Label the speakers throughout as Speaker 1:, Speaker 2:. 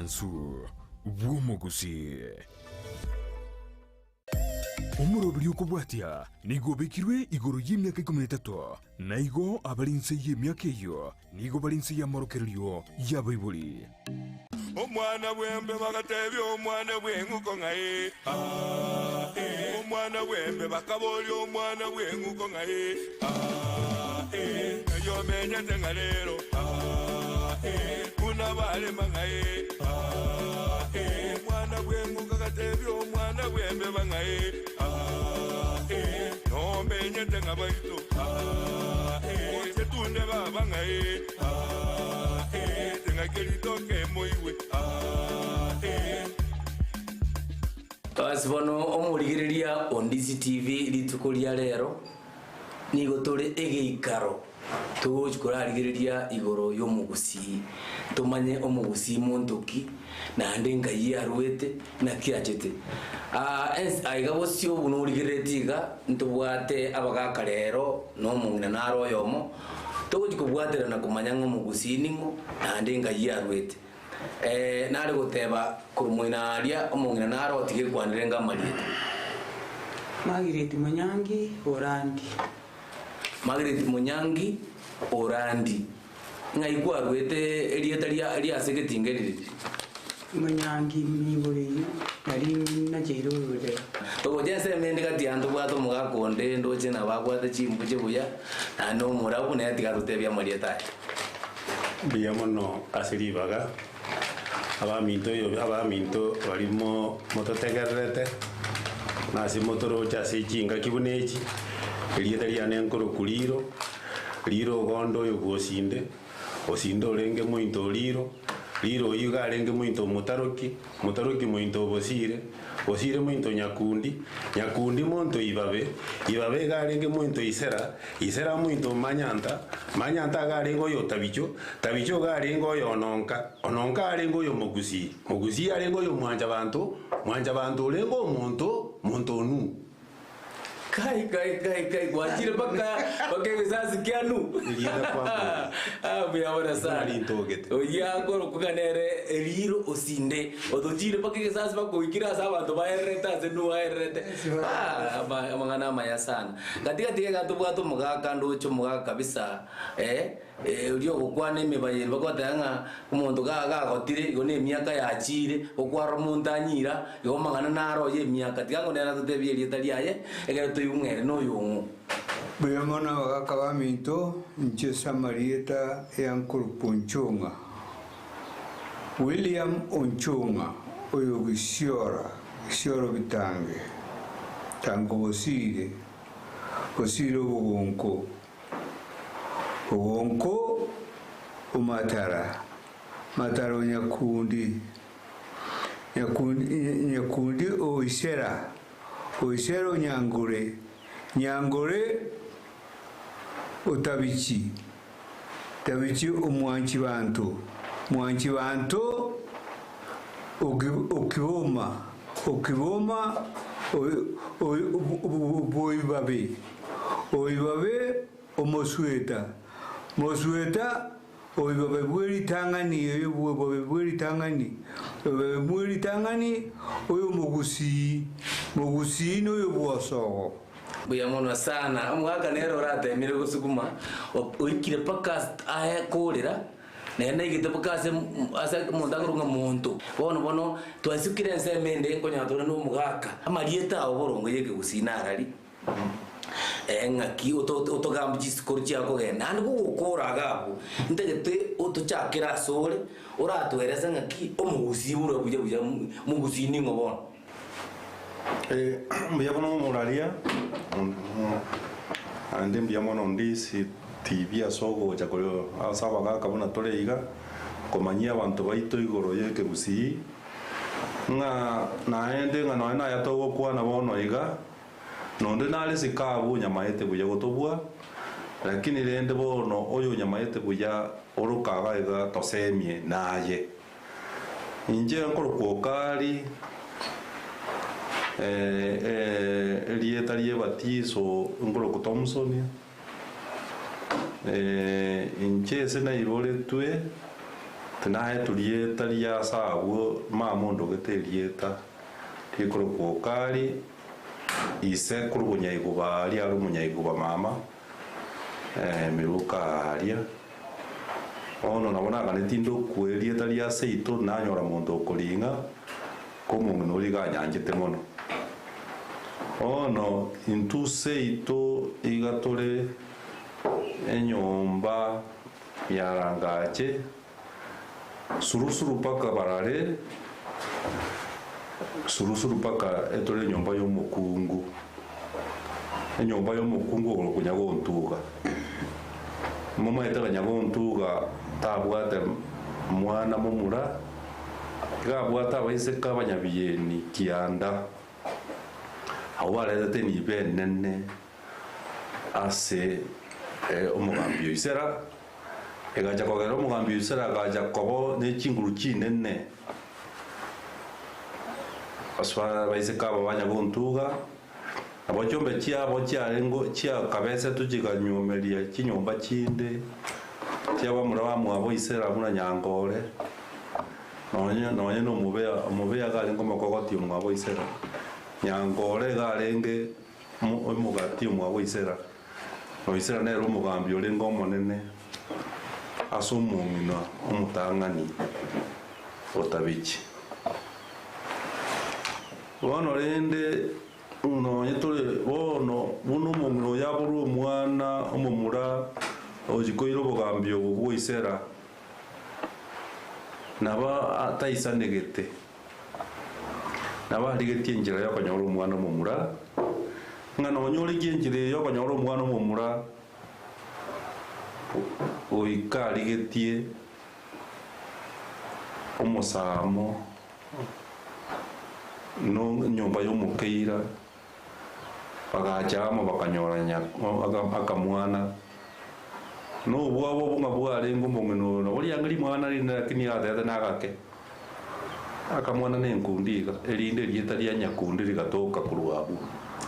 Speaker 1: Omwansu bw'omogusii. Omoroberi okobwatia nigo obekirwe igoro y'emiaka ikomi na etato, na igo abare inse y'emiaka eyio nigo bare inse y'amorokererio y'abaibori.
Speaker 2: Omwana bw'embe bagatebia omwana bw'eng'uko ng'a ee, aa, ee. Omwana bw'embe bakaboria omwana bw'eng'uko ng'a ee, aa, ee. Ng'ai omenyete ng'a rero, aa, ee. Buna barema ng'a ee, aa, ee. Omwana bw'eng'uko agatebia omwana bw'embeba ng'a ee, aa, ee. Nomenyete ng'a baito, aa, ee. Oche tunde baba ng'a ee, aa, ee. Ting'aki ritoke moigwe, aa, ee.
Speaker 3: Ase bono omorigereria o Ndizi TV rituko ria rero nigo tore egeikaro togochi korarigereria igoro y'omogusii, tomanye omogusii monto ki, naende nkai arwete, naki achete. Aa aiga bosio buna origereretie iga, ntobwate abagaka rero na omong'ina naro oyomo, togochi kobwaterana komanya ng'a omogusii ning'o, naende nkai arwete. Nare goteba korwa moino aria omong'ina naro otige ekwanere ng'a amarieta.
Speaker 4: Margaret Munyangi Orandi.
Speaker 3: Margaret Munyangi Orandi. Ng'ai kwarwete erieta ria ria ase egetinga eri riri?
Speaker 4: Munyangi nigo eyio nari nacheire ororera.
Speaker 3: Togocha ensemo ende gati aa ntobwate omogaka onde ndoche nabo abwate chimbuche buya, naende omorabu, naye tiga atotebie amarieta aye.
Speaker 5: Mbuya mono ase ribaga, abaminto oyo abaminto baria mo mototegererete, na ase motoroche ase chingaki buna echi, erieta riane nkorokwa Riro, Riro ogondo oyo bwa Osinde, Osinde orenge mointo o Riro, Riro oyio iga arenge mointo o Motaroki, Motaroki mointo o Bosire, Bosire mointo o Nyakundi, Nyakundi monto o Ibabe, Ibabe iga arenge mointo o Isera, Isera mointo o Manyanta, Manyanta iga arenge oyo o Tabicho, Tabicho iga arenge oyo o Ononka, Ononka arenge oyo o Mogusii, Mogusii arenge oyo o Mwanyabanto, Mwanyabanto orenge omonto, monto o Nuhu.
Speaker 3: Kai kai kai kai gwachire mpaka mpaka egesasi kianu.
Speaker 5: Erieta kwamboria.
Speaker 3: Ah, buya bono sana.
Speaker 5: Buna rintogete.
Speaker 3: Oyio akorokwa ng'a nere eriro osinde. Otochire mpaka egesasi mpaka oikire ase abanto baererete ase Nuhu aererete. Ah, ama- amang'ana amaya sana. Gati gati iga tobwate omogaka ndoche omogaka kabisa eh, oria ogokwana emebayeno bagoteba ng'a omonto ga gagotire igo na emiaka yachiire, okwarora omonto anyira, igo amang'ana naro oye emiaka. Tiga ngo nere atotebie erieta riaye, ekero toigwe ng'a ere noyong'o.
Speaker 6: Mbuya mono abagaka baminto, inche ase amarieta ya nkorokwa Onchong'a, William Onchong'a, oyo Gisiora, Gisioro Bitange, Tango Bosire, Bosire Obogonko. Ogonko o Matara, Matara o Nyakundi, Nyakundi, Nyakundi o Isera, o Isera o Nyangore, Nyangore o Tabichi, Tabichi o Mwanchibanto, Mwanchibanto o Kiboma, o Kiboma o Boibabe. Oibabe omosweta, mosweta oibabe bwe ritang'ani, oibabe bwe ritang'ani, oibabe bwe ritang'ani, oyo mogusii, mogusii noyo bw'osogo.
Speaker 3: Mbuya mono sana. Omogaka nere oratemire gosukuma oikire mpaka aye korera naende naigete mpaka ase ase omonto akorwa ng'a monto. Bono bono twasukire ensemo ende nkonyora tore na omogaka, amarieta ao boronge ya ekegusii narari. Ng'aki otogambe chisukuru chia kogenda, naende gogokora iga abwo, ntagete otochakere asore, oratoerese ng'aki omogusii ore buya buya, omogusii ning'o bono?
Speaker 7: Mbuya mono omoraria, naende mbuya mono Ndisi TV ase ogocha koria ase abagaka buna tore iga, komanyia abanto baito igoro ya ekegusii, ng'a naende ng'a nonye naya togokwana bono iga, Nonde nare isiko abwo onyamaete buya gotobua, lakini rende bono oyo onyamaete buya oroka iga iga tosemie naye. Inche nkorokwa Okari, erieta ri'ebatiso nkorokwa Thomson, inche ase naiboretwe. Tinaetwe rieta ria ase abwo mama ondogete erieta rikorokwa Okari, ise korwa bonyaiguba aria are omonyaiguba mama, emiruka aria. Bono nabo naganetie ndokwe erieta ria seito nanyora monto okoring'a, ko omong'ina oria iga anyanchete mono. Bono intwe seito iga tore enyomba ya rangache, surusuru mpaka barare, surusuru mpaka etore enyomba y'omokungu, enyomba y'omokungu okorokwa Nyagontuga. Momaete ng'a Nyagontuga tabwate mwana momura, iga abwate abaiseke abanyabieni kianda, abwo baretete enibo enene ase omogambi o Isera, egacha kogera omogambi o Isera agacha koba ne chinguru chinene ase abaiseke aba banya gontuga, nabo chiombe chiabo chiarenge chiakabesetwe chikanyuomeria chinyomba chinde chi'abamura bamwabo Isera buna Nyangore, nonye nonye na omobea omobea iga arenge omokogoti omwabo Isera, Nyangore iga arenge Omogati omwabo Isera, na Isera nere omogambi orenge omonene ase omong'ina omotang'ani o Tabichi. Bono rende nonye tore bono buna omong'ina oyo aborwe omwana omomura ochia koira obogambi obo bwa Isera, nabo ataisanegete. Nabo arigetie enchera y'okonyora omwana omomura, ng'a nonya origie enchera eye y'okonyora omwana omomura, goika arigetie omosamo na enyomba y'omokeira, bagacha amo bakanyora akamwana. Na obwabo obo ng'a bwarenge omong'ina oyo, nabo rianga rimwana rinde lakini atete nagake. Akamwana nenkundi iga, erinde erieta ria nyakundi rigatoka korwa abwo.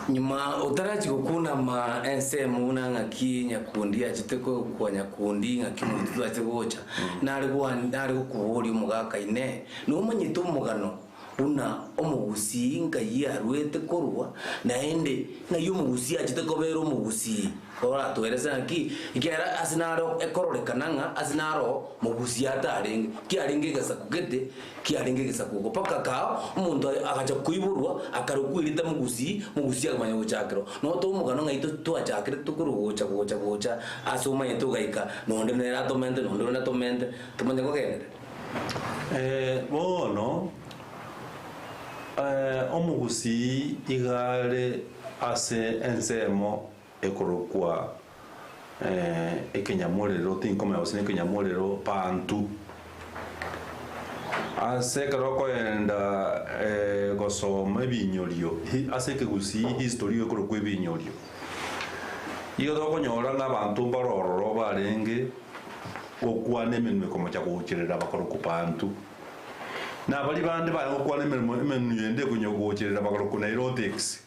Speaker 3: Nyuma otarachia gokunama ensemo buna ng'aki nyakundi achete korokwa nyakundi ng'aki omotutu achete gocha, nare gwa nare gokoboria omogaka inee, nomanyete omogano Buna omogusii nkai arwete korwa, naende ng'ai omogusii achete kobera omogusii? Oratoerese ng'aki? Ekiagera ase naro ekororekana ng'a ase naro mogusii atarenge, kiarenge egesaku gete, kiarenge egesaku oko. Mpaka kao omonto agacha koiborwa, akarokwa erieta mogusii, mogusii akamanya gochakerwa. Notoe omogano ng'ai twachakire tokorwa gocha gocha gocha ase omanyete ogaika, nonde nere atomente, nonde onde atomente, tomanye kogenderera.
Speaker 7: Bono omogusii iga are ase ensemo ekorokwa ekenyamorero, tinkomanya gose nekenyamorero, bantu. Ase ekero okoenda gosoma ebinyorio, ase ekegusii history iga ekorokwa ebinyorio. Igo tokonyora ng'a abanto mbare ororo barenge gokwana emenwa ekomocha gocherera bakorokwa Bantu, na baria bande bare gokwana emeremo emenwa yende ekonya gocherera bakorokwa Nilotics,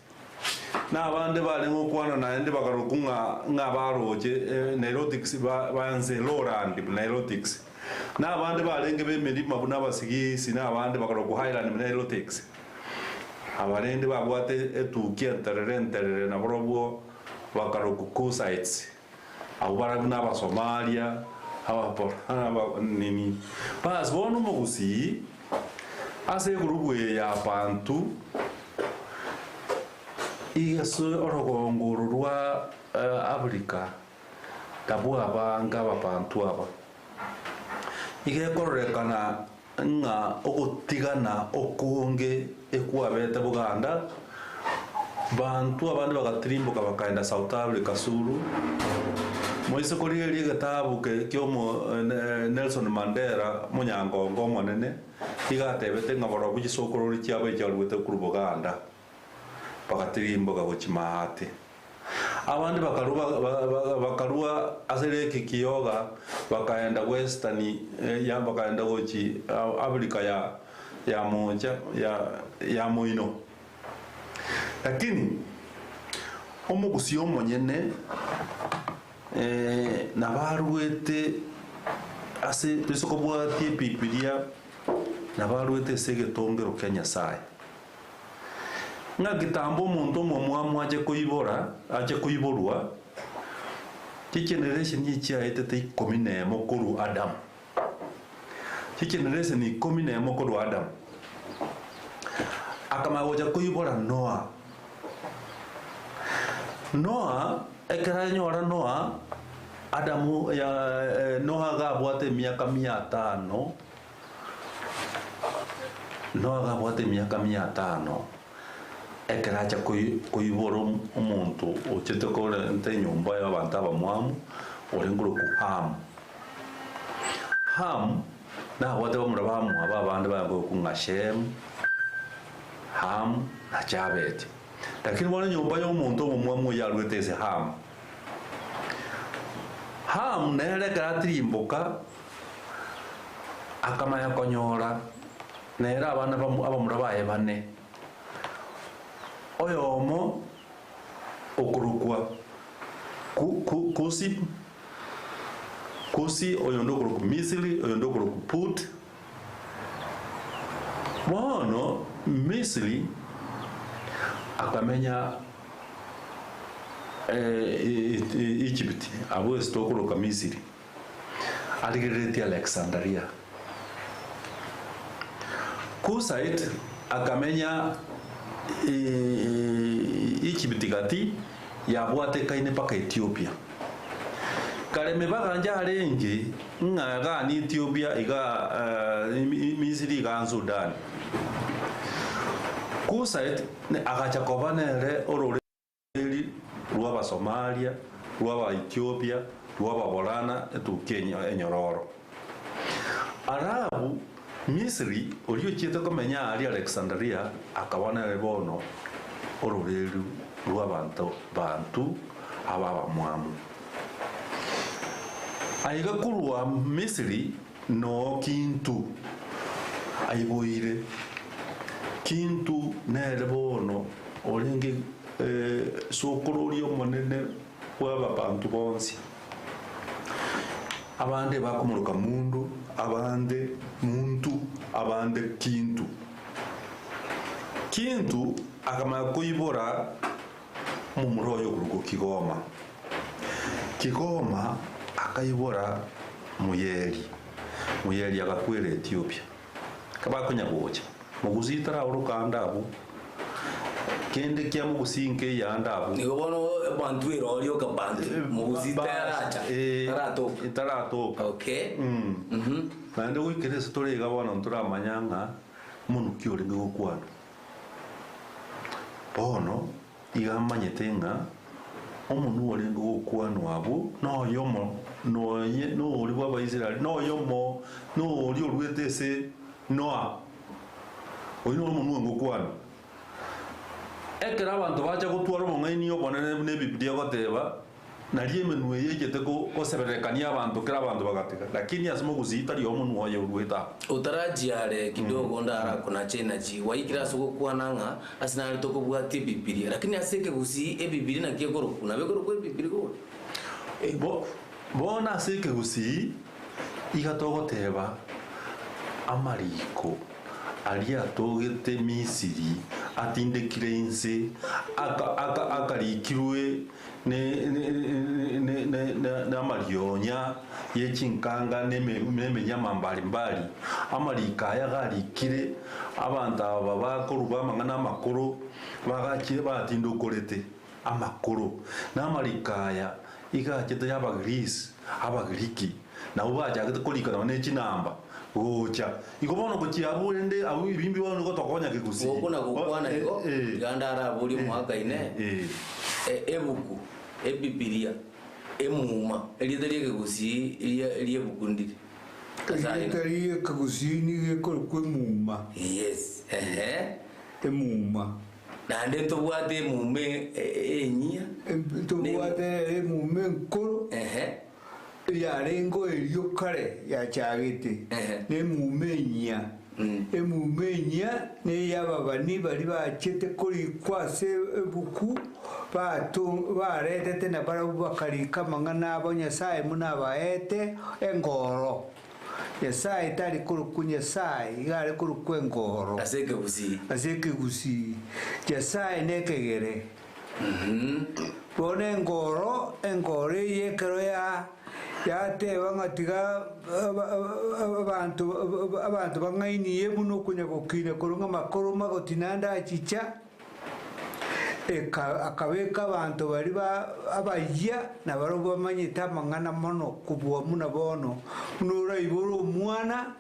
Speaker 7: na abande bare gokwana naende bakarokwa ng'a ng'a baroche Nilotics ba banse lowland Nilotics, na abande barenge b'emerima buna Abasigisi, na abande bakarokwa highland Nilotics. Aba rende babwate etukia enterere enterere nabarobwo bakarokwa Kusites. Abwo bare buna Abasomalia, Abaporana, aba nini. Bas bono omogusii ase egurubu eye ya Bantu iga ase orogongo oro rwa Africa nabwo abange Ababantu aba. Iga ekororekana ng'a ogotigana okonge ekwabete Buganda, banto abande bagatirimboka bakaenda South Africa Suru, moise korigereria egetabu ke kiomo Nelson Mandela omonyangongo omonene, iga atebete ng'a barobwo chisokorori chiabo echiaruete korwa Buganda, bagatirimboka gochia maate. Abande bakarua bakarua ase Lake Kyoga bakaenda Western ya bakaenda gochi Africa ya ya mocha ya ya moino. Lakini omogusii omonyene nabo aruete. Ase toise kobwatia Ebibilia nabarwete ase egetongero kia Nyasae. Ng'a kitambo omonto omomwamu ache koibora, ache koiborwa, chigeneration echiaetete ikomi na emo korwa Adamu. Chigeneration ikomi na emo korwa Adamu. Akamanya gocha koibora Noah. Noah, ekero anyora Noah, Adamu ya Noah iga abwate emiaka mia tano, Noah iga abwate emiaka mia tano, ekero acha koi koibora omonto ochete korenta enyomba ya abanto abamwamu, orenge korokwa Hamu. Hamu, nabwate bamura bamwabo abande barenge korokwa ng'a Shemu, Hamu na Jafeti. Lakini bono enyomba y'omonto omomwamu oyio arwete ase Hamu. Hamu nere ekero atirimboka, akamanya konyora nere abana abamura baye bane, oyomo okorokwa Kusi, Kusi, oyonde okorokwa Misiri, oyonde okorokwa Put. Bono Misiri akamenya Egypt, abwo ase tokoroka Misiri, arigereretie Alexandaria. Kusite akamenya Egypt gati yabwatekaine mpaka Ethiopia. Kare mebaga njarenge ng'a gani Ethiopia iga Misiri iga Sudan. Kusite agacha koba nere ororeri rw'Abasomalia, rw'Abaethiopia, rw'Ababorana etukia enyororo. Arabu, Misiri, oria ochiete komenya aaria Alexandaria, akaba nere bono ororeru rw'abanto bantu aba abamwamu. Aiga korwa Misiri noo Kintu aiboire. Kintu nere bono orenge sokororia omonene bw'ababanto bonsi. Abande bakomoroka Mundu, abande Muntu, abande Kintu. Kintu akamanya koibora momura oye okorokwa Kigoma. Kigoma akaibora Muyeri, Muyeri agakwera Ethiopia. Kabakonya gocha, Mogusii taraoroka ande abwo, kende kia Mogusii nkeiyo ande abwo.
Speaker 3: Nigo bono bantu eroria oka bantu Mogusii taracha taratoka.
Speaker 7: Taratoka.
Speaker 3: Okay.
Speaker 7: Naende goikera ase tore iga bono ntoramanya ng'a monuki orenge gokwana. Bono iga amanyete ng'a omonwa orenge gokwanwa abwo noyomo nonye noria bw'Abaisraeli, noyomo noria oruete ase Noa, oyio noro omonwa orenge gokwanwa. Ekero abanto bacha gotwara obong'aini obonene buna Ebibilia egoteba, Nario emenwa eye echete goseberekania abanto kera abanto bagatiga, lakini ase mogusii tari omonwa oye oruete amo.
Speaker 3: Otarachia are kidogo ndarakonache enachi, gwaikire ase ogokwana ng'a ase nare tokobwatia Ebibilia, lakini ase ekegusii Ebibilia naki ekorokwa? Nabo ekorokwa Ebibilia gose?
Speaker 7: Bo, bono ase ekegusii iga togoteba amariko aria atogete Misiri atindekire inse, aka, aka, akarikirwe Namarionya ye chinkanga na emenyama mbari mbari, amariko aya garikire, abanto aba bakoruba amang'ana amakoro bagachire batindokorete amakoro. Na amariko aya iga achete y'Abagirisi, Abagiriki, nabwo bachagete korika nonya ne chinamba gocha. Igo bono gochia abwo rende abwo ebimbi bono nigo tokonya kegusii.
Speaker 3: Gokuna gokwana igo, iga ndaraborie omwaka ine, ebuku, Ebibilia, emuma, erieta ri'ekegusii ria ri'ebuku ndire. Ase aye
Speaker 6: Erieta ri'ekegusii nigo ekorokwa emuma.
Speaker 3: Yes, ehe.
Speaker 6: Emuma.
Speaker 3: Naende ntobwate emuma enyia.
Speaker 6: Ntobwate ere emuma enkoro.
Speaker 3: Ehe.
Speaker 6: Yarengeo erio kare yachagete, nemuma enyia. Emuma enyia ney'ababani baria bachete korikwa ase ebuku, baretete na barabwo bakarika amang'ana abo Nyasae buna abaete engoro. Nyasaye tari korokwa Nyasaye, iga are korokwa Engoro.
Speaker 3: Ase ekegusii.
Speaker 6: Ase ekegusii. Nyasaye nekegere. Bono engoro, engoro eye ekero ya yateba ng'a tiga abanto abanto bang'ainie buna okonya gokina korwa ng'a makoro magoti naende achicha, eka akabeka abanto baria ba abayia nabarobwo bamanyete amang'ana mono kobua buna bono, buna oraibore omwana,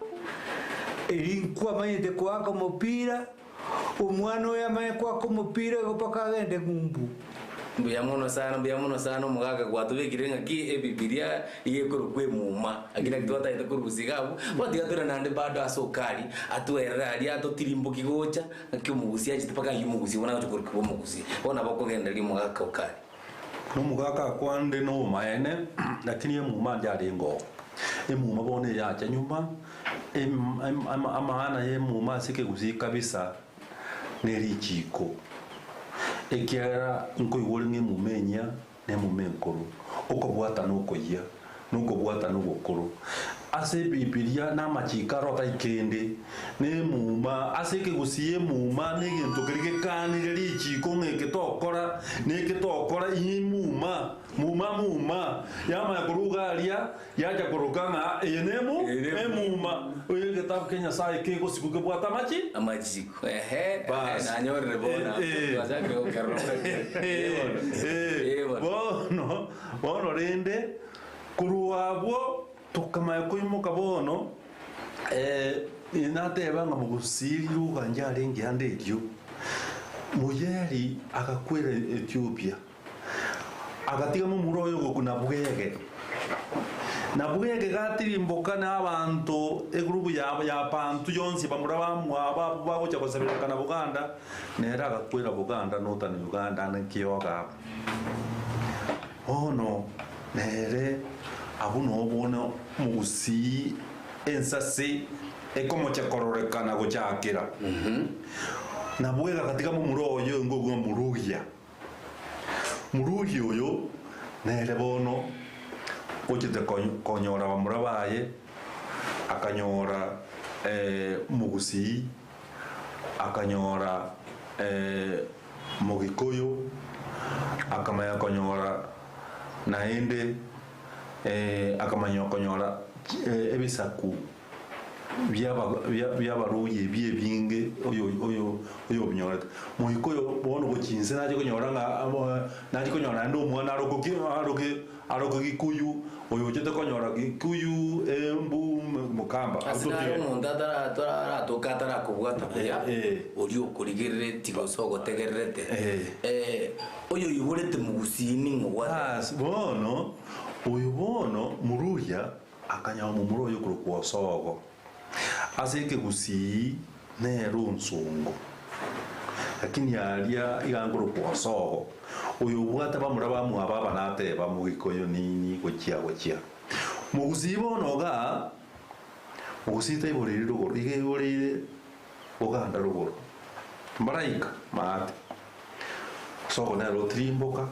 Speaker 6: eri nkwamanyete koaka omopira. Omwana oyo amanye koaka omopira igo mpaka agende ng'umbu.
Speaker 3: Mbuya mono sana, mbuya mono sana omogaka gwatobekire ng'aki ebibilia iga ekorokwa emuma. Lakini naki twatagete korusia iga abwo, bono tiga toire naende bado ase Okari, atwerere aria atotirimboki gocha, ng'aki omogusia achete mpaka aywo omogusia bono agocha korokigwa omogusia. Bono nabo okogendereria omogaka Okari.
Speaker 7: Nomogaka akwande nobomaene, lakini emuma ndiarenge oo. Emuma bono eyacha nyuma, Amaana y'emuma ase ekegusii kabisa nerichiiko, ekiagera nkoigwa ore ng'a emuma enyia na emuma enkoro, okobwatana okoyia na okobwatana ogokoro. Ase Ebibilia na amachiiko aro otari kende, na emuma ase ekegusii emuma na egento keria gekanire richiiko ng'a eke tokora na eke tokora imuma muma muma yamanya korwa iga aria Yacha koroka ng'a eye nemu emuma, oyo egetabu kia Nyasae kegosikwa kebwate amachi.
Speaker 3: Amachiko. Ehe, ehe,
Speaker 7: Bas.
Speaker 3: nanyorire bono.
Speaker 7: Eh, eh.
Speaker 3: Twachakire gokerora buna
Speaker 7: Eh,
Speaker 3: Eh, bono.
Speaker 7: eh,
Speaker 3: Eh, bono.
Speaker 7: bono bono rende korwa abwo tokamanya koimoka bono eh, nateba ng'a mogusii riruga ndiarenge ande erio Moyeri agakwera Ethiopia Agatiga momura oye ogokuna bwege, na bwege gatirimboka na abanto egurubu yabo ya bantu yonsi bamura bamwabo abwo bagocha goseberekana Buganda, nere agakwera Buganda Northern Uganda ang'e Kioga abwo. Bono nere abwo noo bono mogusii ensase ekomocha kororekana gochakera. Na bwege agatiga momura oye onge ogwa Murugia. Murugi oyo nere bono ochete konyora bamura baye, akanyora Mogusii, akanyora Mogikoyo, akamanya konyora naende akamanya konyora ebisaku. bi'abaruya ebi ebinge oyobinyorete. Moika oyo bono gochia inse nache konyora ng'a nache konyora naende omwana aroke ki? Aroke aroke Gikuyu, oyo ochete konyora Gikuyu, Embu, Mokamba.
Speaker 3: Ase naro omonto aratoke atarakobwata buya, oria okorigereretie gose ogotegererete, oyo oiborete mogusii ning'o gwateba?
Speaker 7: Bas, bono, oyo bono Muruya Akanyora momura oye okorokwa Osogo, ase ekegusii nere onsongo, lakini aria iga nkorokwa Osogo, oyo obwate bamura bamwabo aba nateba mogikoyo nini gochia gochia. Mogusii bono igaa, mogusii taiboreiri rogoro, iga aiboreire boganda rogoro, mbaraika maate. Osogo nere otirimboka.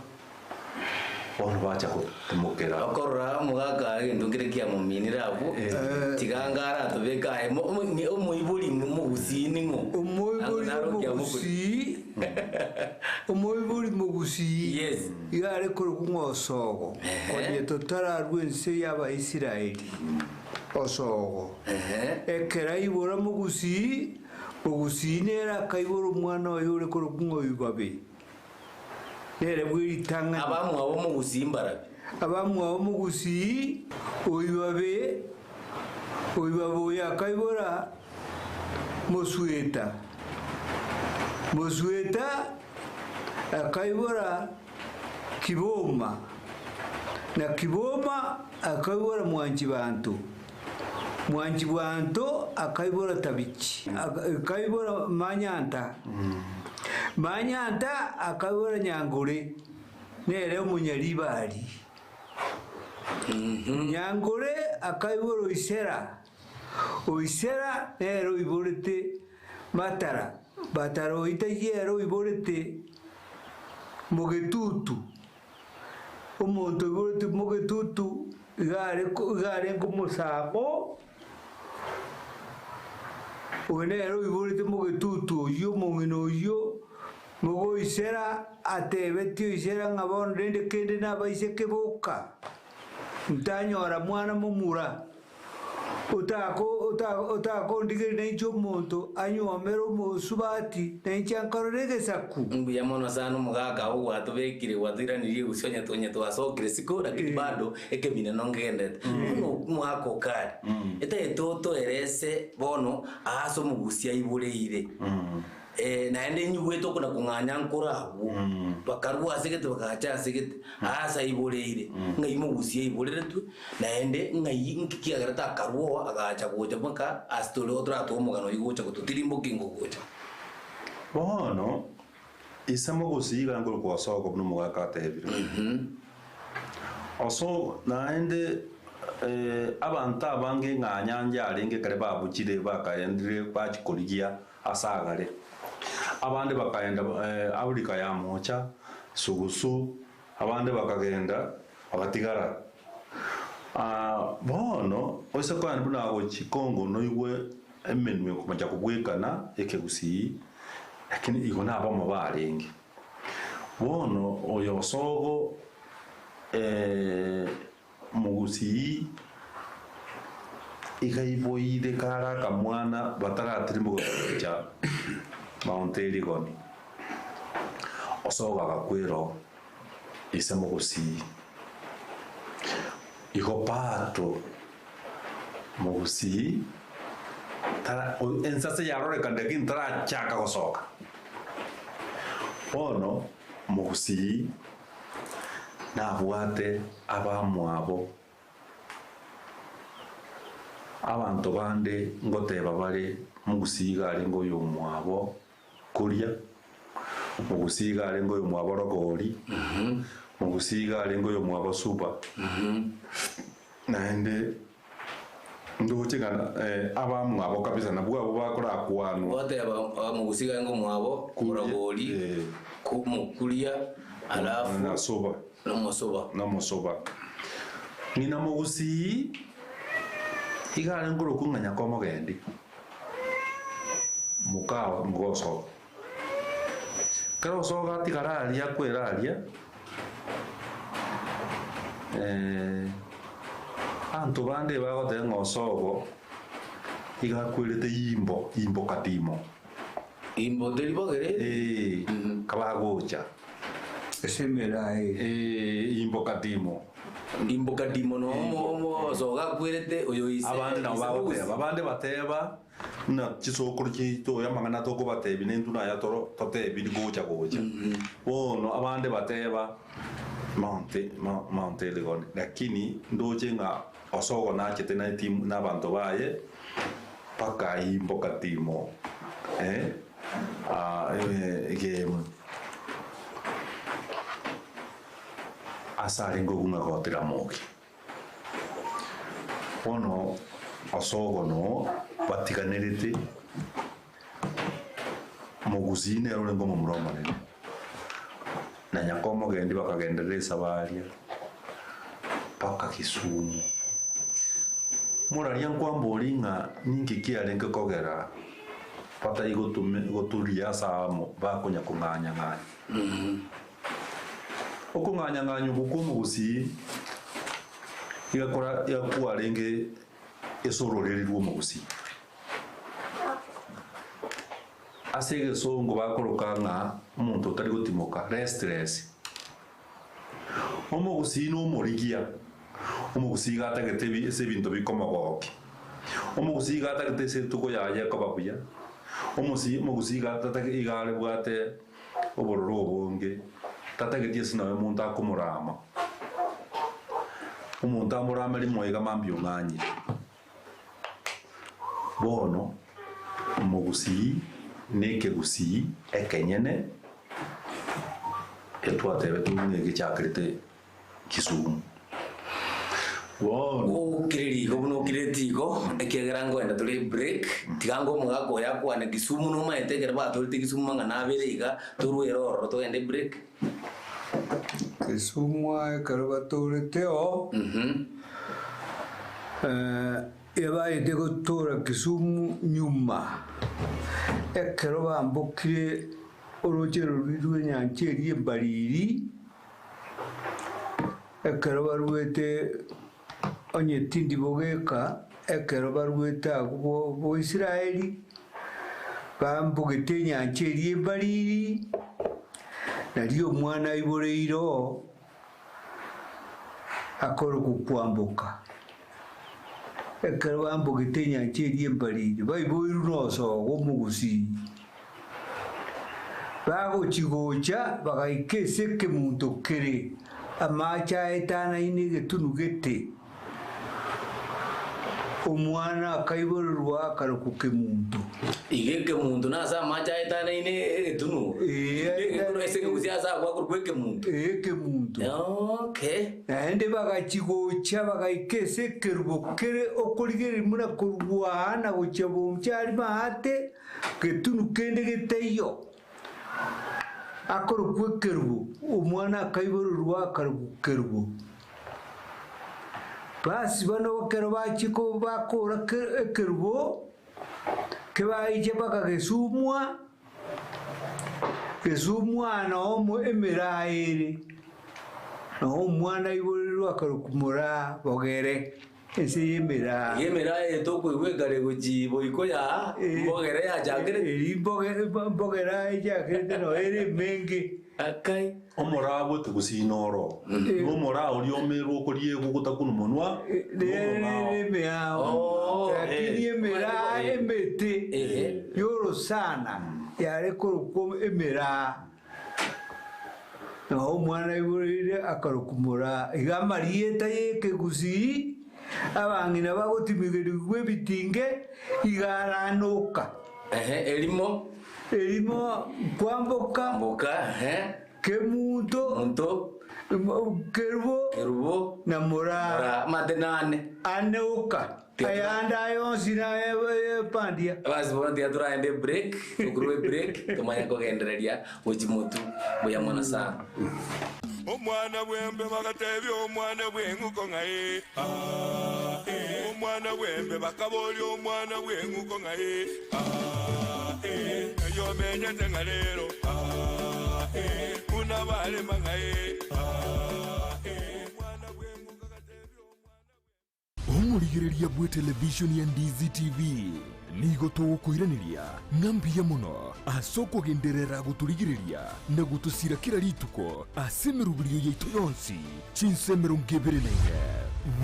Speaker 7: Bono bacha gotimokera.
Speaker 3: Okorora omogaka egento nkere kiamominire abwo, tiga anga aratobeke aye omoibori mogusii ning'o?
Speaker 6: Omoibori
Speaker 3: Naro kiamokori.
Speaker 6: omogusii, omoibori mogusii
Speaker 3: Yes.
Speaker 6: iga are korokwa ng'a Osogo,
Speaker 3: Ehe.
Speaker 6: onye totararua ense y'Abaisraeli, Osogo.
Speaker 3: Ehe.
Speaker 6: Ekero aibora mogusii, mogusii nere akaibora omwana oye ore korokwa ng'a Oibabe. Nere bw'eritang'ani.
Speaker 3: Abamwabo omogusii mbarabi?
Speaker 6: Abamwabo omogusii oibabe, oibabe oyo akaibora Mosweta, Mosweta akaibora Kiboma, na Kiboma akaibora Mwanchibanto, Mwanchibwanto akaibora Tabichi, akaibora Manyanta, Manyanta akaibora Nyangore, nere omonyaribari. Nyangore akaibora Oisera, Oisera nere oiborete Matara, Matara oitaiyo ere oiborete Mogetutu. Omonto oiboretwe mogetutu iga are iga arenge omosabo Oyo nere oiborete mogetutu oyio, omong'ina oyio, mogoisera, atebetie oisera ng'a bono rende kende nabaiseke boka, ntanyora mwana momura. Otakondigeria nainche omonto anyuomere omosubati, nainche ankorere egesaku.
Speaker 3: Mbuya mono sana omogaka oo gwatobekire gwatoiranirie gose onye onye twasokire isiko lakini bado ekemina nongegenderete. Bono omogaka okare, etagete otoerese bono aase omogusia aiboreire. Naende inyigwete okona kong'anya nkore agwo, bakarua ase gete bagacha ase gete, aase aiboreire, ng'ai mogusia aiboreretwe, naende ng'ai nki kiagerete akarua oo agacha gocha mpaka ase tore igo toratoe omogano oyio gocha gototirimbokia ingo gocha.
Speaker 7: Bono, ise mogusia iga nkorokwa Osoko buna omogaka atebire. Oso naende abanto abange ng'anya njarenge ekere babuchire bakaendire bachia korigia ase agare. Abande bakaenda Afrika ya Moocha, sugusu, abande bakagenda bagatigara. Bono oise kogenda buna gochia Congo noigwe emenwa ekomacha kobwekana ekegusii, lakini igo nabamo barenge. Bono oyo osogo Mogusii iga iboire kare akamwana bataratirimboka gocha Mount Elgon. Osogo agakwera oo ise mogusii. Igo bado mogusii tara ensase yarorekana lakini tarachaka gosoka. Bono mogusii. Nabwate abamwabo. Abanto bande ngoteba bare mogusii iga arenge oyomwabo Kuria, mogusii iga arenge oyomwabo Rogori, mogusii iga arenge oyomwabo Suba. Naende ndoche ng'a abamwabo kabisa nabwo abwo bakorakwanwa.
Speaker 3: Goteba omogusii iga arenge omwabo
Speaker 7: Kuria,
Speaker 3: Rogori,
Speaker 7: eh.
Speaker 3: Mokuria, alafu
Speaker 7: Na Suba.
Speaker 3: na Omosuba.
Speaker 7: Na Omosuba. Ng'ina mogusii iga arenge korokwa ng'a Nyakomogendi, moka mogosoka. Ekero osoka atigara aria akwera aria, abanto bande bagoteba ng'a osogo iga akwerete imbo, imbo kadimo.
Speaker 3: Imbo teri bogere?
Speaker 7: Ee, kabagocha.
Speaker 6: Ase emeraa eye.
Speaker 7: Ee, imbo kadimo.
Speaker 3: Imbo kadimo no omo osogo akwerete oyo ise.
Speaker 7: Abande nabo
Speaker 3: ise
Speaker 7: bagoteba, abande bateba. Buna chisokoro chiaito oyo amang'ana tokobatebia nintwe naya toro totebirie gocha gocha. Bono abande bateba Mount Mount Elgon lakini ndoche ng'a Osogo nachete na etimu na abanto baye mpaka imboka timo eh egemu ase arenge okong'a gotira moki. Bono Osogo noo batiganerete, Mogusii nere orenge omomura omonene, na Nyakomogendi bakagenderera esabaria mpaka Kisumu. Moraria nkwamboria ng'a ninki kiarenge kogera batari gotome goturia ase aamo bakonya kong'anya-ng'anya. Okong'anya-ng'anya okwo kw'omogusii iga kora iga kwarenge ase ororeri rw'omogusii. Ase egesongo bakoroka ng'a omonto otari gotimoka, restless. Omogusii nomorigia, omogusii iga atagete ebi ase ebinto bikomogokia. Omogusii iga atagete ase etuko yaye ekoba buya, omosi omogusii iga atatagete iga arebwate obororo obonge, tatageti ase nonya omonto akomorama. Omonto amorame rimo iga mambia ong'anyire. Bono omogusii na ekegusii ekenyene etwatebete buna egechakerete Kisumu. Bono.
Speaker 3: Okire riko buna okireti igo, ekiagera nkoenda tore ebreak, tiga ango omogaka oyo akwane Kisumu nomaete ekero batorete Kisumu mang'ana abere iga, torwere ororo togende ebreak.
Speaker 6: Kisumu aye ekero batorete oo, Ebaete gotoora Kisumu nyuma, ekero bambokire orooche roria rw'enyancha eria embariri, ekero baruete onye tindi bogeka, ekero baruete agwo Boisraeli, bambogete enyancha eria embariri, nario omwana aiboreire oo. Akorokwa kwamboka. Ekero bambogete enyancha eria embariri, baiboirwe nosogo omogusii. Bagochia gocha bagaika ase ekemunto kere amache aetanaine egetunu gete. Omwana akaiborerwa akarokwa Kemunto.
Speaker 3: Iga ekemunto nase amache aetanaine egetunu.
Speaker 6: Ee,
Speaker 3: Egetunu ase ekegusia ase agwo akorokwa ekemunto.
Speaker 6: Ee, ekemunto.
Speaker 3: Okay.
Speaker 6: Naende bagachia gocha bagaika ase ekerubo kere okorigereria buna korwa aa na gochia boncha aria maate, getunu kende getaiyo. Akorokwa ekerubo, omwana akaiborerwa akarokwa kerubo. Basi bono ekero bachia ko bakora ke ekerubo, kebaiche mpaka gesumwa, gesumwa noo omo emeraa ere, noo omwana aiborerwe akarokwa moraa bogere, ense ya emeraa.
Speaker 3: Iga emeraa eye tokoigwa ekare gochia boiko yaa, mbogere yachakire.
Speaker 6: Eri mboge mbogere echakerete noo ere emenge.
Speaker 3: Akai.
Speaker 7: Omoraa bw'ekegusii noro, na omoraa oria omerwe okoriegwa ogotakuna omonwa, nomong'ao.
Speaker 6: Emeao, lakini emeraa emete y'orosana yare korokwa emeraa, nao omwana aiboreire akarokwa moraa. Iga amarieta y'ekegusii abang'ina bagotimigerigwa ebitinge iga aranoka.
Speaker 3: Erimo.
Speaker 6: Erimo kwamboka.
Speaker 3: Mboka, ehe.
Speaker 6: Kemunto.
Speaker 3: Munto.
Speaker 6: Kerubo.
Speaker 3: Kerubo.
Speaker 6: Na Moraa.
Speaker 3: Moraa. Amate ane.
Speaker 6: Ane oka. Ayande aya onsi nayepandia.
Speaker 3: Basi bono tiga toraende ebreak, tokorwa ebreak, tomanye kogendereria gochia motwe. Mbuya mono sana.
Speaker 2: Omwana bw'embe bagatebia omwana bw'eng'uko ng'a ee, aa, ee. Omwana bw'embe bakaboria omwana bw'eng'uko ng'a ee, aa, ee. Ng'ai omenyete ng'a rero, aa, ee. Buna barema ng'a ee, aa, ee. Omwana bw'eng'uko agatebia omwana bw'eng'uko.
Speaker 1: Omorigereria bw'etelevishoni ya Ndizi TV nigo togokoiraneria ng'a mbuya mono ase okogenderera gotorigereria na gotosira kera rituko ase emeroberio yaito yonsi chinsa 24.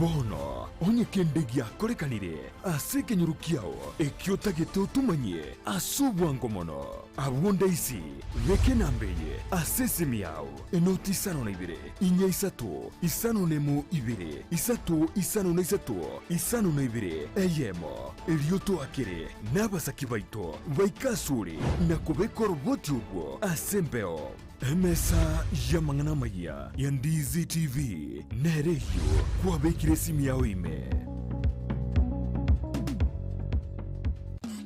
Speaker 1: Bono onye kende giakorekanire ase ekenyoro kiao ekio otagete otomanyie ase obwango mono, abwo ndaisi beka enamba eye ase esimi yao. Enoti isano na ibere, inya isato, isano nemo ibere, isato isano na isato, isano na ibere, eyemo. Erio toakere nabasaki baito baike asore na kobeka oroboti orwo ase embeo. Emesa y'amang'ana amayia ya Ndizi TV nere eyio kwabekire esimi yao ime.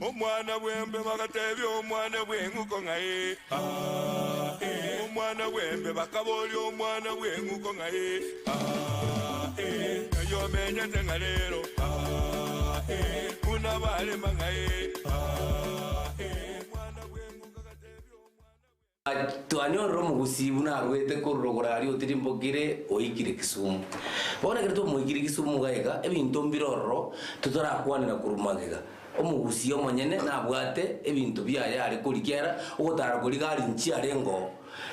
Speaker 2: Omwana bw'embe bagatebia omwana bw'eng'uko ng'a ee, aa, ee. Omwana bw'embe bakaboria omwana bw'eng'uko ng'a ee, aa, ee. Ng'ai omenyete ng'a rero, aa, ee. Buna barema ng'a ee, aa, ee. Omwana bw'eng'uko agatebia omwana bw'eng'uko.
Speaker 3: Twanyorire omogusii buna arwete korwa rogoro aria otirimbokire oikire Kisumu. Bono ekero twamoikire Kisumu iga iga, ebinto mbire ororo totarakwanera korwa magega. Omogusii omonyene nabwate ebinto biaye are korigia era ogotara koria gari nchiarenge oo.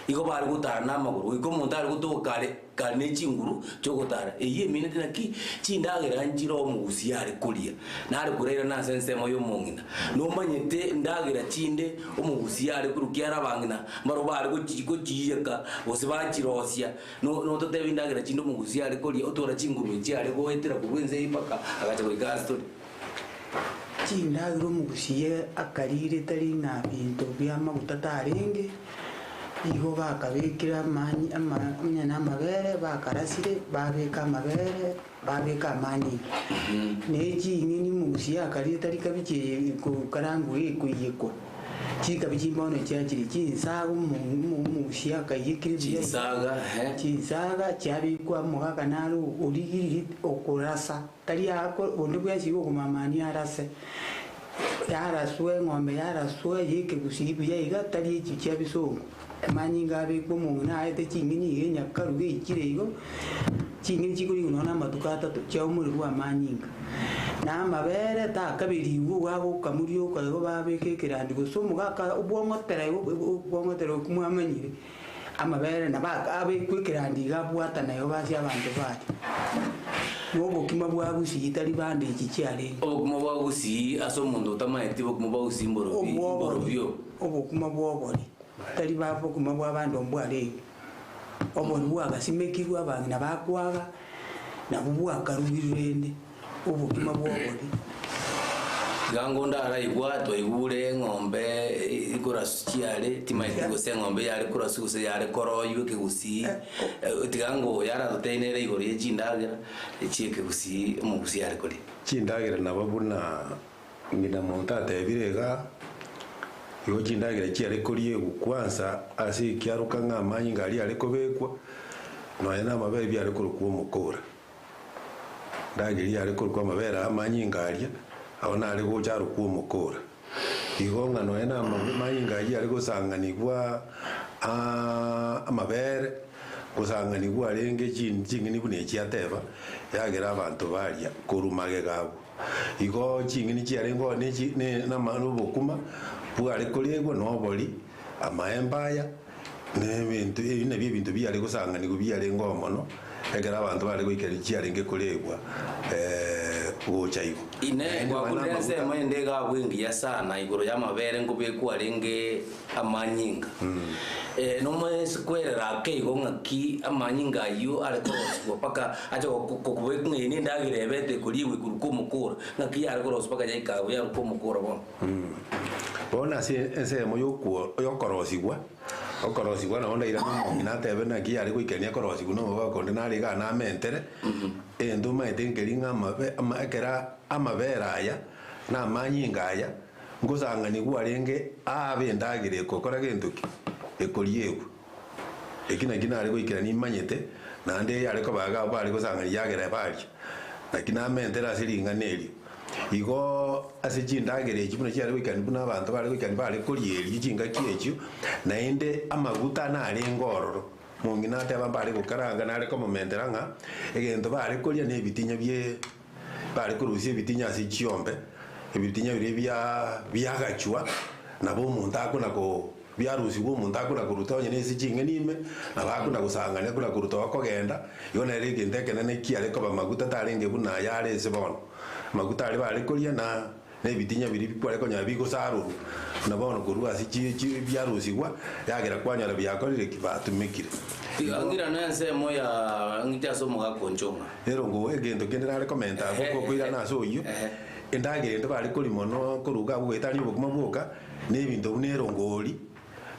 Speaker 3: Igo bare gotara namagoro goika omonto are gotoka kare kare ne chinguru chiogotara. Eyio emineti naki chindagera nchire omogusii are koria, nare korairana ase ensemo y'omong'ina. Nomanyete ndagera chinde omogusii are korwa kiara abang'ina mbarobwo bare gochi gochiiyeka gose bachirosia no nototebie endagera chinde omogusii are koria otwara chinguru echi are goetera korwa ense eyio mpaka agacha goika ase tore.
Speaker 4: Chindagera omogusii akarire tari ng'a binto bi'amaguta tarenge. Igo bakabekire amanyi ama onye na amabere bakarasire, babeka amabere, babeka amanyinga. Na eching'eni omogusi yakaria etari kabichi eye ekokarangwa ekoiyekwa, chikabichi mbono chiachire chinsaga omo omo omogusi akaiyekire buya iga,
Speaker 3: Chinsaga, ehe.
Speaker 4: chinsaga chiabekwa omogaka naro origiriri okorasa, tari ako onde bwensi igo okomamania arase. Yaraswa eng'ombe yaraswa y'ekegusii buya iga, tari echi chia bisongo. Amanyinga abekwe omong'ina aete ching'eni iga enyakaruga eichire igo, ching'eni chikorigwa nonya na amatuko atato chiaumorerwa amanyinga. Na amabere takaberigwe igo agokamuria oka igo babeka ekerandi gose omogaka obwong'otera igo obwong'otera okwo mwamanyire, amabere nabo abekwe ekerandi iga abwatana igo base abanto baria. Na obokima bwa gusii tari bande echi chiarenge.
Speaker 3: Obokima bwa gusii ase omonto otamaeti obokima bwa gusii mborobi mborobio.
Speaker 4: Obokima bw'obori tari ba bokima bwa bande mbwarenge. Obori bwagasimekirwe abang'ina bakwaga, nabwo bwakarugirwe rende obokima bw'obori.
Speaker 3: Iga ngondaraigwa twaigure eng'ombe ikorasu chiare, timaeti gose eng'ombe yare korasu gose yare koroywa ekegusii, tiga ngo yaratotenere igoro ye chindagera chia ekegusii omogusii yare koria.
Speaker 5: Chindagera nabo buna ng'ina monto atebire iga, igo chindagera chiare koriegwa kwansa ase ekiaroka ng'a amanyinga aria are kobekwa, nonya na amabere biare korokwa omokora. Ndagera yare korokwa amabere aya amanyinga aria, abwo nare gocha arokwa omokora. Igo ng'a nonya na amanyinga ayio are gosang'anigwa amabere, gosang'anigwa arenge ching'eni buna echi ateba, yagera abanto baria korwa magega abwo. Igo ching'eni chiarenge oo ne chi ne nama na obokima bware koregwa na obori, amaemba aya, na ebinto ebi nabio ebinto biare gosang'anigwa biarenge oo mono, ekero abanto bare goikereria chiarenge koregwa gocha igo.
Speaker 3: Inee,
Speaker 5: Naende nonya na
Speaker 3: gwakurire
Speaker 5: amaguta.
Speaker 3: ensemo ende iga abwo engiya sana igoro y'amabere nkobekwa arenge amanyinga? Nomoesi kwerera ake igo ng'aki amanyinga ayio are korosigwa mpaka ache gokobekwa ng'a eye nendagera ebete ekoriegwa igoro kw'omokora, ng'aki yare korosiwa mpaka yaika abwo yarokwa omokora bono?
Speaker 5: Bono ase ensemo y'okwo y'okorosigwa, okorosigwa nabo ndairane omong'ina atebe naki yare goikerania akorosigwa na omogaka onde nare igaa namentere, egento omanyete nkeri ng'a amabe ama ekera amabere aya, na amanyinga aya, ngosang'anigwa arenge aabe endagera ekokora gento ki? Ekoriegwa. Eki nakio nare goikerania imanyete, naende yare koba iga abwo bare gosang'ania yagera baria, naki namentere ase ring'ana erio. Igo ase chindagera echi buna chiare goikerania buna abanto bare goikerania bare koria erio chingaki echio, naende amaguta narenge ororo. Mong'ina ateba mbare gokaranga nare komomentera ng'a, egento bare koria na ebitinya bie bare korusia ebitinya ase chiombe, ebitinya biria bia biagachwa, nabo omonto akona ko biarusigwa omonto akona koruta onye na ase ching'eni ime, nabo akona gosang'ania akona koruta okogenda, igo nere egento ekenene kiare koba maguta tarenge buna aya are ase bono. Maguta aria bare koria na na ebitinya biria bikware konyora bigosarurwa, buna bono korwa ase chi chi biarusigwa, yagera kwanyora biakorire ki? Batumekire.
Speaker 3: Tiga ng'irane ensemo ya ng'ite ase omogaka o Nchong'a.
Speaker 5: Ero ngo egento kende nare komenta abwo kokoirana ase oyio, endagera ende bare koria mono korwa iga abwo goetania obokima bwoka, na ebinto buna erongori,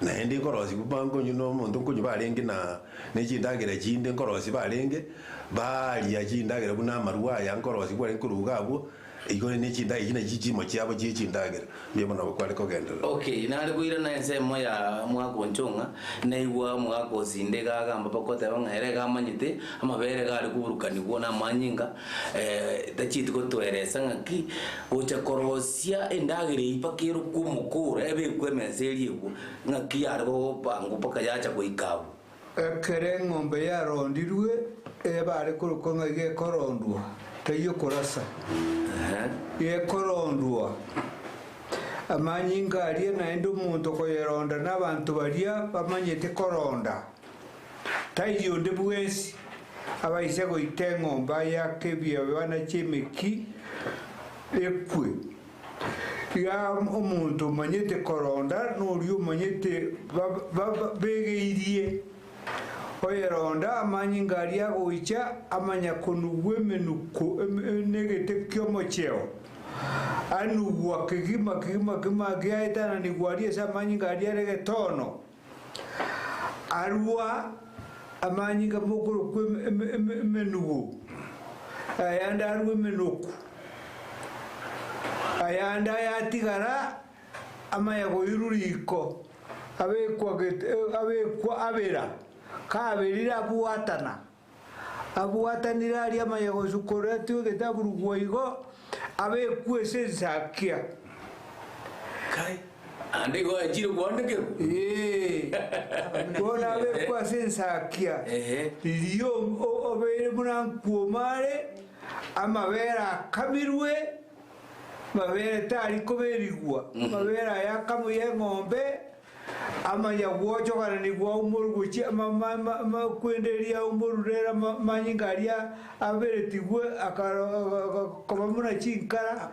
Speaker 5: naende nkorosia ba nkonywa na omonto nkonywa barenge na na chindagera chinde nkorosia barenge, baria chindagera buna amarwa aya nkorosia kwarenge korwa iga abwo, igo ne chindagera echi nachi chimo chiabo chia echindagera, mbuya mono nabo kware kogenderera.
Speaker 3: Okay, nare koirana ensemo ya omogaka o Nchong'a, naigwa omogaka o Sinde iga agamba mpaka oteba ng'a ere iga amanyete, amabere iga are koburukanigwa na amanyinga, tachieti gotoeresa ng'aki, gocha korosia endagera eyio mpaka erokwe omokora, ebekwe emesa eria egwo, ng'aki yare gopangwa mpaka yacha goika abwo.
Speaker 6: Ekero eng'ombe yarondirwe, ebare korokwa ng'a iga ekorondwa, taiyo korasa. Gekorondwa, amanyinga aria naende omonto koyeronda nabanto baria bamanyete koronda. Taiyo onde bwensi abaise goita eng'ombe ayake ebiabe banache emeki ekwe. Iga omonto omanyete koronda noria omanyete begeirie. Oyeronda amanyinga aria agoicha amanya konugwa emenuko negete ki'omocheo, anugwa kegima kegima kegima giaetananigwa aria ase amanyinga aria are getono. Arwa amanyinga mokorokwa emenugo, ayande arwe emenoku, ayande ayatigara amaya koirwa riko, abekwa abekwa abera, kaberire abwatana, abwatanire aria amaya gosukoretwe egetaburugwa igo, abekwa ase ensakia.
Speaker 3: Kai, ande igo echire kwandekerwa.
Speaker 6: Ee, bono abekwa ase ensakia.
Speaker 3: Ehe.
Speaker 6: Riria obeire buna nkwoma are, amabere akamirwe, mabere tari koberigwa, amabere aya akamu ya eng'ombe, amanya gwochogananigwa aumorwe gochia kwende eria aumorwe rero amanyinga aria aberetigwe koba buna chinkara,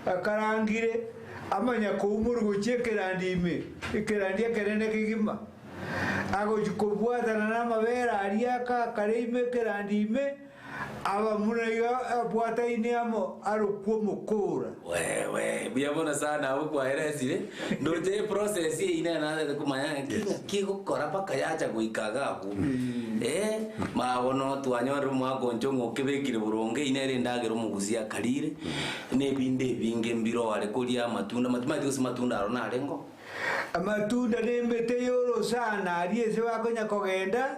Speaker 6: akarangire, amanya koumorwa gochia ekerandi ime, ekerandi ekenene kegima. Agochia kobwatana na amabere aria akare ime ekerandi ime, abamuna iga abwataine amo arokwe omokora.
Speaker 3: Wewe, buya mono sana abwo kwaeresire, ndoche eprocess eyio nere narete komanya ng'a ki ng'aki egokora mpaka yacha goika iga abwo. Eh, ma bono twanyorire omwaka onche ng'a okebekire boronge eyio nere endagera omogusia akarire, na ebinde ebinge mbiro are koria amatunda, timanyeti gose matunda aro narenge oo.
Speaker 6: Amatunda nemete y'orosana aria ase bakonya kogenda,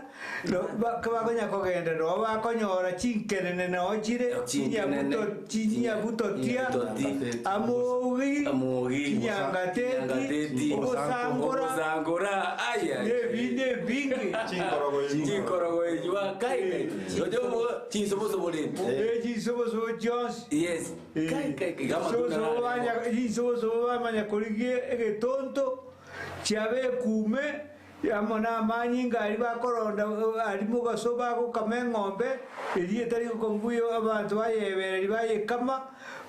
Speaker 6: bakonya kogenda noo bakonyora chinkenene noo chire, chinyabutotia, amogi, chinyangateti, obosangora, nebinde ebinge.
Speaker 3: Chinkorogo echio, kai kai. Chinsobosobo rende.
Speaker 6: Chinsobosobo chionsi.
Speaker 3: Yes. Kai kai kai.
Speaker 6: Chinsobosobo bamanya korigia egetonto chiabekume amo na amanyinga aria bakoronda aria mogaso bagokama eng'ombe eria etari gokombuya abanto bayebereri bayekama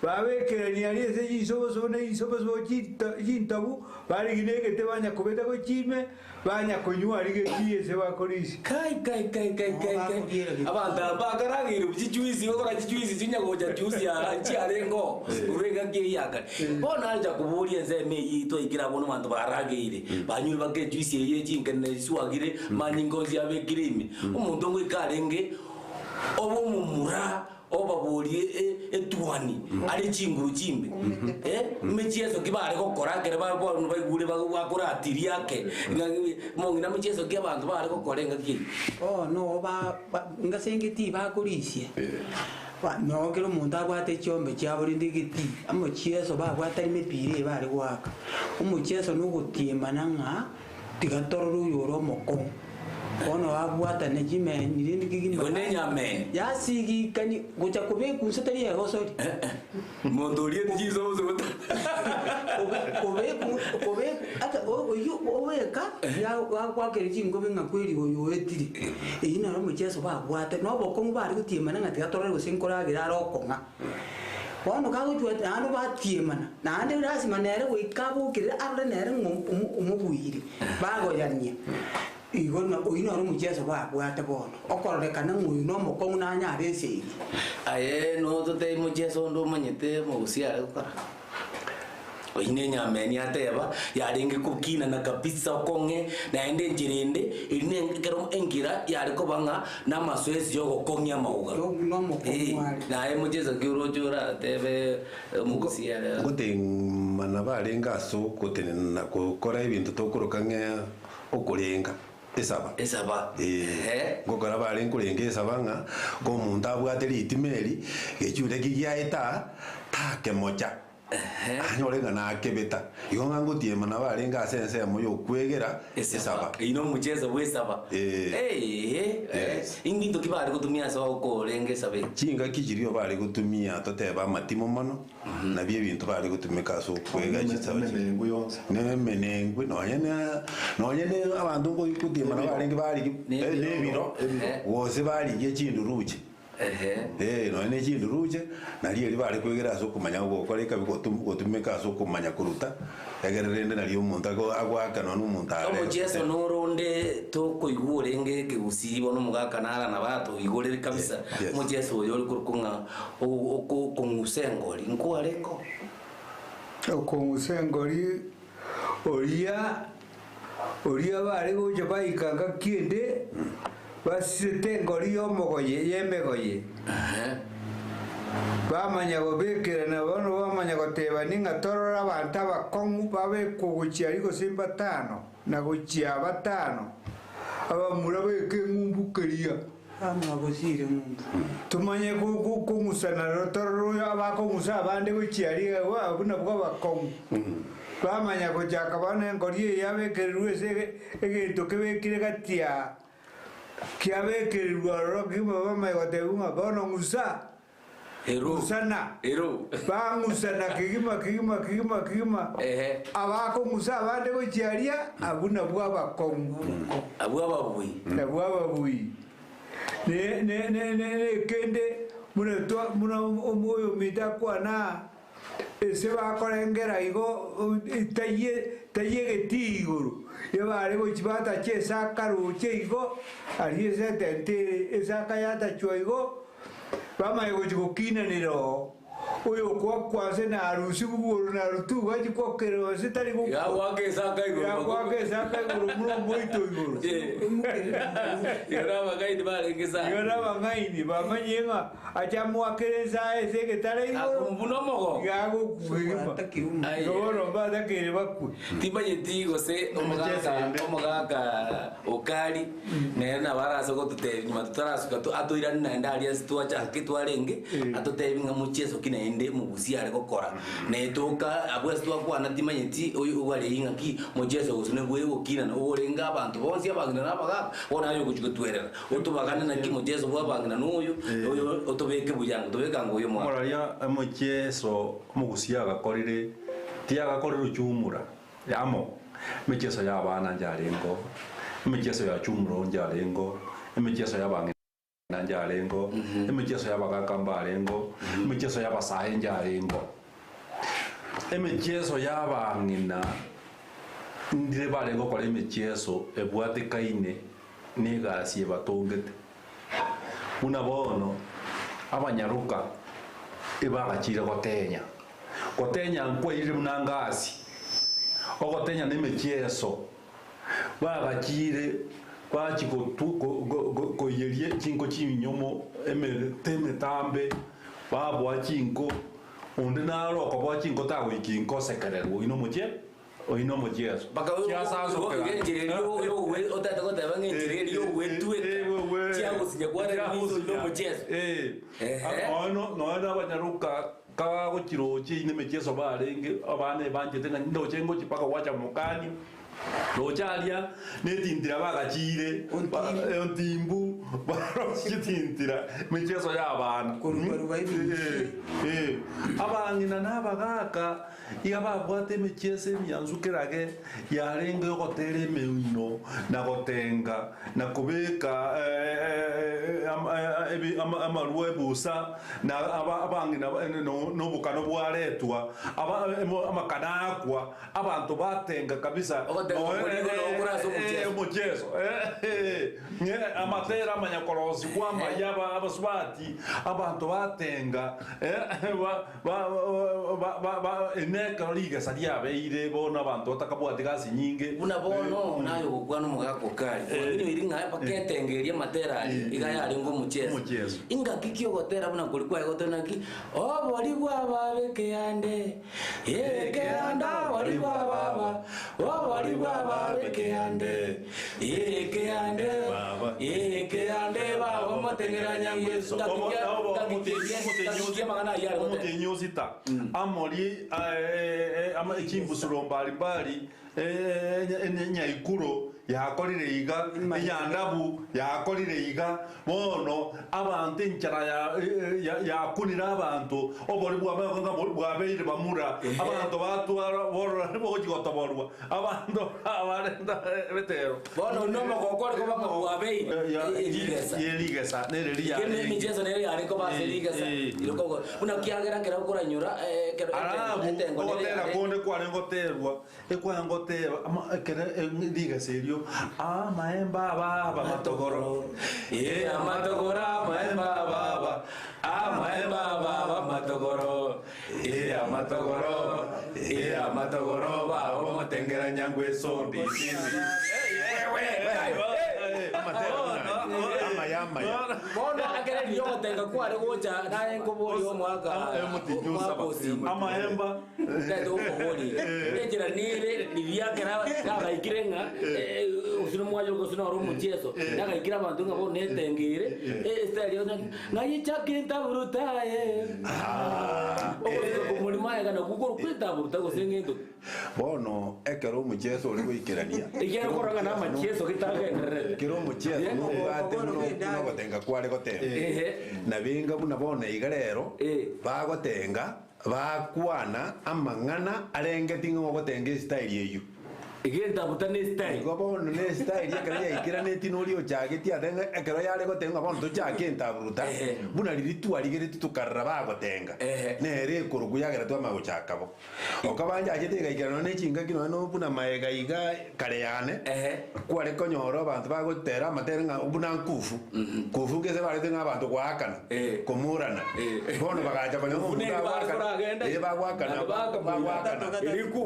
Speaker 6: babekerania aria ase chinsobosobo na chinsobosobo chintobu barigia na egete banya kobeta gochia banya konywa aria getii ase bakorisia.
Speaker 3: Kai kai kai kai kai kai. Abanto aba bakarageire chijuice bakora chijuice chinyagocha juice ya chiarengo urega ki yakare. Bono acha kuboria ensemo eyio twaikire abwo abanto barageire. Banyure bake juice eye chinkene chiswagire manyinga onsi abekire ime. Omonto ngoika arenge obomomura obaborie etuani are chinguru chimbe. Mechieso ki bare gokora ekere bono baigure bakoratiria ake. Mong'ina mechieso ki abanto bare gokora engaki eyio.
Speaker 4: Bono ngasengeti bakorisia. No kero omonto abwate chiombe chiabo rende egetii, omochieso babwate arime epira eye bare goaka. Omochieso nogotiemana ng'a tiga torore oyo ore omokong'u. Bono babwatane chimeni rende kegima.
Speaker 3: Igo nenyameni.
Speaker 4: Yasigikani gocha kobeka inse tari egosori.
Speaker 3: Monto oriete chisobosobo
Speaker 4: Kobeka ata oyio obeka yagoakera chingobe ng'a kweri oyo oetire. Eyio naro omocheso babwate na obokong'u bare gotiemana ng'a tiga torore gose nkoragera are okong'a. Bono kagochwa naende batiemana, naende lasima nere goika abokere arore nere ng'a omobuire, bagoyania. Igo oyio noro omocheso babwate bono, okororekana ng'a oyo na omokong'u nanyare esegi.
Speaker 3: Aye nototebia mocheso onde omanyete mogusia are gokora. Oyio na enyameni ateba yarenge kokinana kabisa okong'e naende enchera ende eri na ekero engira yare koba ng'a na amasoesi ya ogokong'ia amauga. Naye mocheso ki oroche oratebe omogusia are.
Speaker 5: Ngotemana barenge ase ogotenena gokora ebinto tokoroka ng'a okorenga esaba.
Speaker 3: Esaba.
Speaker 5: Ngokora barenge korenga esaba ng'a ko omonto abwate ritima eri gechure ki giaeta takemocha. Anyore ng'a nakebeta. Igo ng'a ngotiemana barenge ase ensemo ya okwegera esaba.
Speaker 3: Eyio nomocheso bwa esaba. Inginto ki bare gotumia ase okorenga esaba eye?
Speaker 5: Chingaki chiria bare gotumia totebe amatimo mono, nabio ebinto bare gotumeka ase okwega chisaba chiria.
Speaker 7: Emenengwe yonsi.
Speaker 5: Na emenengwe, nonye na nonye na abanto ngotiemana barenge barigia nebiro, gose barigia chinduruche. Nonye na chinduruche, nario erio bare kwegera ase okomanya gokora ekabi gotumeka ase okomanya koruta, egere rende nario omonto agoaka nonye na omonto are.
Speaker 3: Omocheso noronde tokoigwa orenge ekegusii bono omogaka nara nabo atoigorere kabisa. Omocheso oyo ore korokwa ng'a okong'usa engori, nkwarenge oo?
Speaker 6: Okong'usa engori oria. Oria bare gocha baika ngaki ende, basisete engori y'omogoye y'emegoye, bamanya gobekerana bono bamanya gotebania ng'a torore abanto abakong'u babekwe gochia aria gose mbatano na gochia batano, abamura beke eng'umbu keria.
Speaker 4: Bamwagosiire ng'umbu.
Speaker 6: Tomanye kong'usana roro torore oyo abakong'usa abande gochia aria abwo nabwo abakong'u. Bamanya gochaka bono engori eye yabekererwe ase egento kebekire gati aa, kiabekererwe aroro kegima bamanye gotebigwa ng'a bono ng'usa, ng'usana. Bang'usana kegima kegima kegima kegima, abakong'usa abande gochia aria, abwo nabwo abakong'u.
Speaker 3: Abwo ababui.
Speaker 6: Nabwo ababui. Ne ne ne ne ekende buna twa buna oyominto akwana aa, Ase bakorengera igo taiyo egetii igoro, ebare gochia batacha esaka roche igo, aria ase etente ere, esaka yatachwa igo, bamanye gochia gokinanera oo. Oyokoakwa ase narusigwe igoro narutuga achie kwakera ase tari gokwa.
Speaker 3: Yagoaka esaka igoro.
Speaker 6: Yagoaka esaka igoro buna omoito igoro.
Speaker 3: Igo nabang'aini barenge sana.
Speaker 6: Igo nabang'aini bamanyie ng'a Ache amoakere ensae ase egetare igoro,
Speaker 3: Buna omogongo.
Speaker 6: iga agokwa kegima.
Speaker 3: Aye.
Speaker 6: Igo bono mbatakeire bakwe.
Speaker 3: Timanyeti gose omogaka omogaka Okari nere nabo arase gototebia nyuma totarasuka to atoirane naende aria ase twachake twarenge atotebie ng'a mochieso ki naende mogusie are gokora. Netoka abwo ase twakwana timanyeti oyo obarei ng'aki mochieso gose nobwe gokinana orenge abanto bonsi abang'ina na abagaka bono aye ogochia gotwerera. Otobagane naki mochieso bw'abang'ina noyo, oyo otobeke buya, tobeke ango oyo omwabo.
Speaker 7: Omoraria emochieso omogusia agakorire, tiagakorire chumura amo, emechieso y'abana njarengeo, emechieso ya chumura njarengeo, emechieso y'abang'ina njarengeo, emechieso y'abagaka mbarengeo, emechieso y'abasae njarengeo. Emechieso y'abang'ina ndire bare gokora emechieso ebwatekaine negasi ebatongete. Buna bono abanyaroka ebagachire gotenya. Gotenya nkwairire buna ngasi, ogotenya na emechieso. Bagachire bachia koiyeria chinko chinyomo emete emetambe, baboa chinko, onde naro okoboa chinko tagoika inko osekererwa oyio nomochie. Oyio nomochieso.
Speaker 3: Mpaka
Speaker 7: Chiasansokera.
Speaker 3: enchera eria otagete goteba ng'a enchera eria ogwetweka chiagosinya kwarenge ase oyio nomochieso. Ehe.
Speaker 7: Nonya na abanyaroka kabagochirochia ine emechieso barenge abana ebanchete ng'a ndoche ngochia mpaka gwacha mokani roche aria netintira bagachire ontimbu barosietintira emechieso ya abana.
Speaker 4: Korubaruba ebinto.
Speaker 7: Abang'ina na abagaka Iga babwate emechieso emiansu kerage yarenge ogotera emeino, na gotenga, na kobeka amarwa ebusa, na abang'ina nobokano bwaretwa, amakana aakwa, abanto batenga kabisa.
Speaker 3: Ogotenga okwo nigo nokore ase omochieso.
Speaker 7: Omochieso. Amatera amanya korosigwa amaya abasubati, abanto batenga. Ime ekero rigesa riabeire bono abanto batakabwati gasi nyinge.
Speaker 3: Buna bono naye ogokwana omogaka Okari, kwang'inyoiri ng'a baketengeria amatera aria iga yarenge omochieso.
Speaker 7: Omochieso.
Speaker 3: Ingaki ki ogotera buna koria kwaye gotera naki, Obori bwa baba ekeande, ekeande obori bwa baba, obori bwa baba ekeande, ekeande, ekeande baba omotengera Nyangweso. Ngaki ki ngaki ki amang'ana ayio are gotera?
Speaker 7: Omotienyi o sita, amori chimbusuro mbari-mbari, enyaikuro yakorire iga, enyandabu yakorire iga, bono abanto enchara yakunire abanto, obori bwabeire bamura, abanto batwara borora bogochia gotoborwa, abanto barenta ebetero.
Speaker 3: Bono oyio nomogoko ore koba ng'a bwabeire erigesa.
Speaker 7: Yerigesa nere
Speaker 3: Kende
Speaker 7: riarenge.
Speaker 3: emicheso nere yare koba ase rigesa ire kogo buna kiagera ekero okoranyora ekero
Speaker 7: Alafu
Speaker 3: etengo nere
Speaker 7: ogotera
Speaker 3: yare
Speaker 7: konde kware goterwa ekware goteba ekere rigesa erio amaemba ababa matogoro
Speaker 3: Eh, amatogoro amaemba ababa amaemba ababa matogoro Eh, amatogoro. Amatogoro babo motengera nyangwe esombi
Speaker 5: Amaya, amaya.
Speaker 3: Bono akere riria ogotenga kware gocha naye nkobori omwaka mwakosi
Speaker 7: Amaemba.
Speaker 3: Ndete gokobori enchera nere riria akera nagaikire ng'a osino mwayo gose noro omocheso nagaikire abanto ng'a bono netengere estyle yo ng'ayichake ntaburutaye ogosuka komorimo aye kana gukoro kwentaburuta gose ng'ento
Speaker 5: Bono ekero omocheso ori goikerania
Speaker 3: Ekiagera okorora ng'a na amacheso getagendererete.
Speaker 5: Kero omocheso nobwate buna buna ogotenga kware goteba. Na benga buna bono iga rero bagotenga bakwana amang'ana arengeti ng'a ogotenga estyle eywo.
Speaker 3: Egentabuta ne style.
Speaker 5: Igo bono ne style ekero yaikeraneti nori ochageti ate ng'a ekero yare gotenga ng'a bono tochake entaburuta buna riria twarigeretie tokarora bagotenga nere ekorokwa yagera twamanya gochaka bo. Okaba njachete egaikera nonya ne chingaki nonya no buna maega iga kare yane, kware konyora abanto bagotera amatera ng'a buna nkufu, kufu ngese barete ng'a abanto goakana, komorana. Bono bagacha konya ng'a omonto agoakana, eh bagoakana, bagoakana,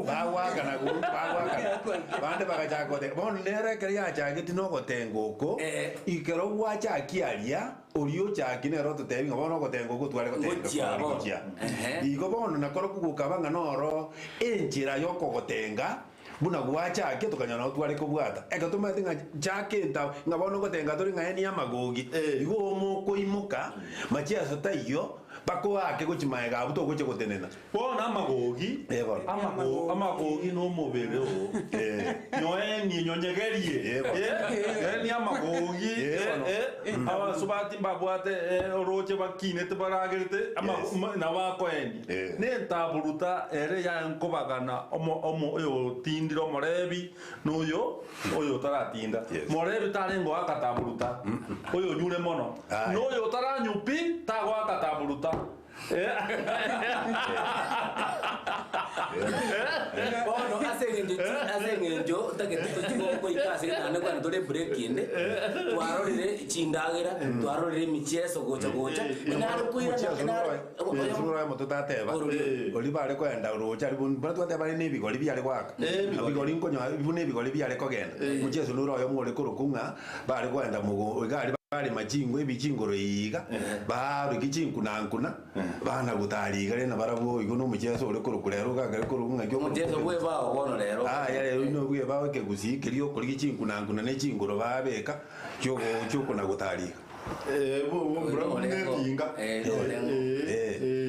Speaker 5: bagoakana gu, bagoakana. Bande bagachaka goteba, bono nere ekero yachageti na ogotenga oko, ekero gwachakia aria, Oria ochaki nere ototebi ng'a bono ogotenga okwo tware gotenga
Speaker 3: Gochia
Speaker 5: kware
Speaker 3: bono.
Speaker 5: gochia.
Speaker 3: Ehe.
Speaker 5: Igo bono nakorokwo gokaba ng'a noro enchera y'okogotenga buna gwachakia tokanyora nabo tware kobwata. Ekero tomanyete ng'a chaka enta ng'a bono ogotenga tore ng'a eni amagogi, igo omokoimoka machiaso taiyo bakoake gochia maega abwo togochia gotenena.
Speaker 7: Bono amagogi,
Speaker 5: Eh, bono.
Speaker 7: amago- amagogi nomobere oo. Nyoenie, nyonyegerie.
Speaker 5: Eh, bono.
Speaker 7: Eh, nyoenie amagogi,
Speaker 5: Eh, bono.
Speaker 7: eh, eh, abasubati mbabwate eh, oroche bakinete baragerete, ama-
Speaker 5: Yes.
Speaker 7: ma- nabo bakoenia.
Speaker 5: Eh.
Speaker 7: Nentaburuta ere yankobagana omo- omo- oyotindire omorebi na oyo oyo otaratinda.
Speaker 5: Yes.
Speaker 7: Morebi tarenge goakataburuta, oyo onyure mono.
Speaker 5: Aye.
Speaker 7: Na oyo otaranywa pi, tagoakataburuta.
Speaker 3: Bono ase eng'encho chi- ase eng'encho ntagete tochie goika ase naende kwane tore break ende, twarorire chindagera, twarorire emicheso gocha gocha, nare koirana
Speaker 5: Omocheso
Speaker 3: nare
Speaker 5: noro noro oyomo totateba oria bare koenda roche aria buna twateba are na ebigori biare goaka ebigori nkonyoa buna ebigori biare kogenda omocheso noro oyomo ore korokwa ng'a bare koenda mogo iga aria Barema chingwe ebichingoro iga, barukia chinkunankuna, bana gotara iga rende nabarabwo igo nomocheso ore korokwa rero ogakare korokwa ng'aki okorokwa
Speaker 3: Omocheso bw'ebao bono rero.
Speaker 5: Aya rero inwe bw'ebao ekegusii keria okorigia chinkunankuna ne chingoro babeka chiogo chiokona gotara iga. Eh,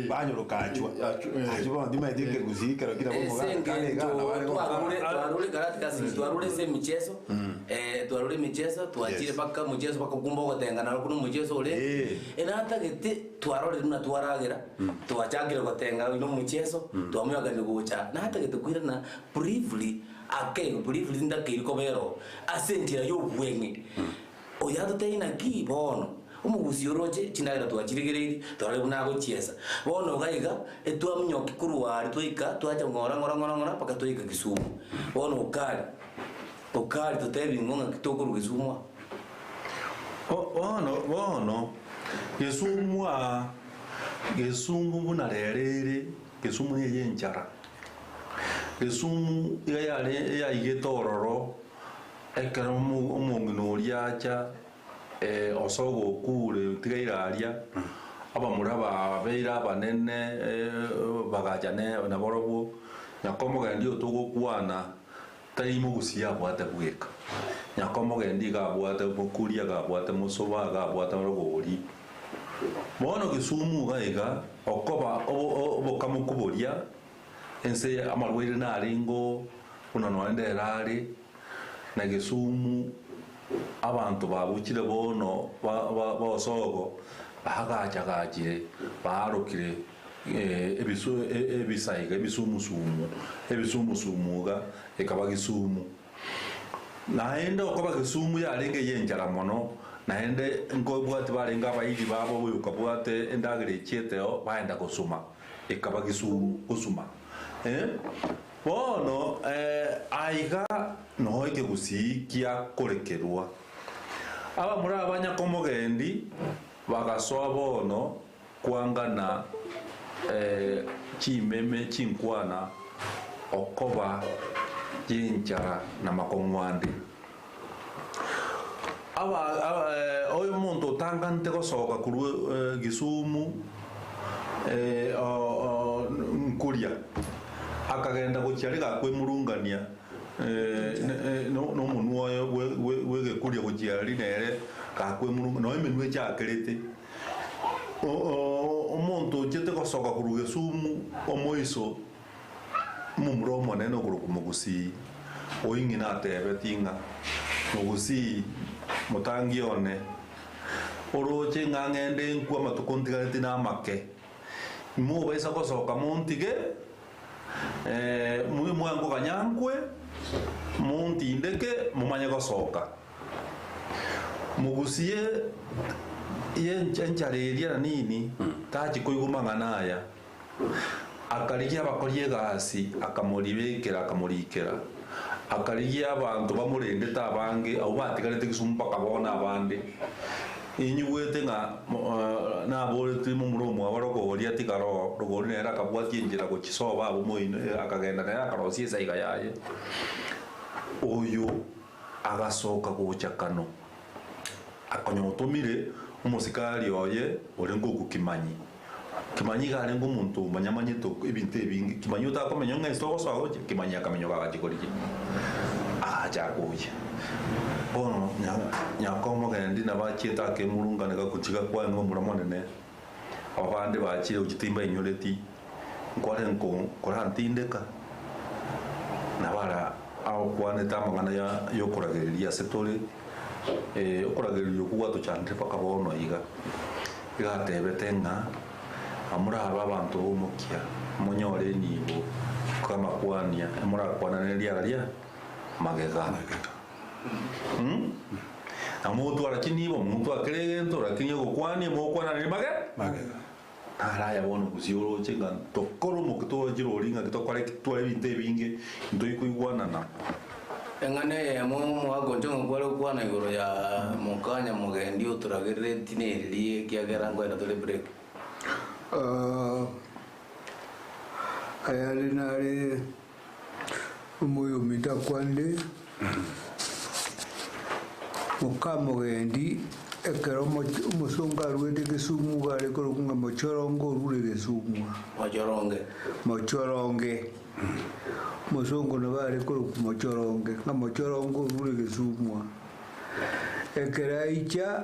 Speaker 5: banyoroka achwa achwa bono timanyeti ekegusii kero kira
Speaker 3: Ase
Speaker 5: bomogaaka kare iga
Speaker 3: engencho
Speaker 5: nabo are
Speaker 3: twarure
Speaker 5: gokora.
Speaker 3: twarure karate twarure ase emicheso twarure emicheso twachire
Speaker 5: Yes.
Speaker 3: mpaka omocheso mpaka okumba ogotenga naro buna omocheso ore
Speaker 5: Eh.
Speaker 3: enatagete twarorire buna twaragera twachakire gotenga na omocheso twamweakanire gocha natagete koirana briefly ake briefly ntakeire kobera oo ase enchera ya obweng'e oyo atotebie naki bono omogusi oroche chindagera twachirigereirie twarorire buna agochiesa bono iga iga etwaminyokia korwa aria twaika twacha ng'ora ng'ora ng'ora ng'ora mpaka twaika Kisumu. Bono okari okari totebi ng'o ng'aki tokorwa Kisumu aa.
Speaker 7: Bono bono Kisumu aa Kisumu buna rero ere Kisumu neye enchara. Kisumu iga yare yaigete ororo ekero omo omong'ina oria acha ase ogokure tiga aria, abamura babeire abanene bagacha nabarobwo, nyakomogendi oyo togokwana tari mogusia abwate bweka, nyakomogendi iga abwate mokuria, iga abwate mosoba, iga abwate rogori. Bono Kisumu iga iga, okoba obokamoku boria, ense amarwaire narenge oo, buna nonya ndere are, na Kisumu abanto babuchire bono bosogo baagacha-gachire baarokire ebisu ebisaiga ebisumusumu ebisumusumu iga ekaba Kisumu. Naende okoba Kisumu yarenge ey'enchara mono, naende nkobwati barenge abairi babo oyokabwate endagera echieteo baenda gosuma ekaba Kisumu gosuma. Bono aiga noo ekegusii kia korekerwa. Abamura abanyakomogendi bagasoa bono kwangana chimeme chinkwana Okoba y'enchara na makong'u ande. Aba aba oyo omonto otanganete gosoka korwa Kisumu nkoria, akagenda gochia riga akwemurungania nomonwa oye bw'egekuria gochia aria nere gakwemurunga nonya emenwa echakerete. Omonto ochete gosoka korwa Kisumu omoiso. Omomura omonene okorokwa Mogusii, oyio ng'ina atebetie ng'a, Mogusii, motangi one, oroche ng'a ng'ende nkwe amatuko ntigaretie namake, imobaisa gosoka montige, mwankoganya nkwe, montindeke, momanye gosoka. Mogusii enchara eria na nini, tachi koigwa mang'ana aya. Akarigia abakori egasi, akamoribekera, akamorikera. Akarigia abanto bamorendete abange, abwo batigarete Kisumu mpaka bono abande. Inyigwete ng'a naboretie momura omwabo rogori atigare oo, rogori nere akabwatia enchera gochia sobo abwo moino, akagenda nere akarosia esaiga yaye. Oyo agasoka gocha kano, akonya otomire omosikari oye orenge ogokimanyi. Kimanyi iga arenge omonto omanyamanyete ebinto ebinge, kimanyi otakomenya ng'a ase ogosoa gochia, kimanyi akamenyoka agachia korigia, agacha gochia. Bono nyaka omogendi nabo achiete akemurungana gagochia gakwane omura monene, aba bande bachire gochia timbainyoreti, nkware nko korantindeka, nabo ara agokwanete amang'ana ya yokoragereria ase tore, okoragereria okwo gwatochandire mpaka bono iga. Iga atebete ng'a, Morabe abanto b'omokia, monyore enibo bw'amakwania, emorakwanane riara ria magega. Na motwara chinibo, motware kera egento, lakini ogokwania mogokwanane mage magega. Naro aya bono gose oroche ng'a tokore omokia toroche rori ng'a tokore ki tware ebinto ebinge ntoikoigwanana.
Speaker 3: Eng'ana eyemo omogaka onche ngokware gokwana igoro ya mokanya mogendi otoragereretie neriria ekiagera nkoenda tore break.
Speaker 6: Ayare nare omoyominto akwanire, mokamogendi ekero omosongo aruete Kisumu iga are korokwa ng'a mochoronge orure Kisumu aa.
Speaker 3: Mochoronge.
Speaker 6: Mochoronge. Omosongo nabo are korokwa mochoronge, ng'a mochoronge orure Kisumu aa. Ekero aicha,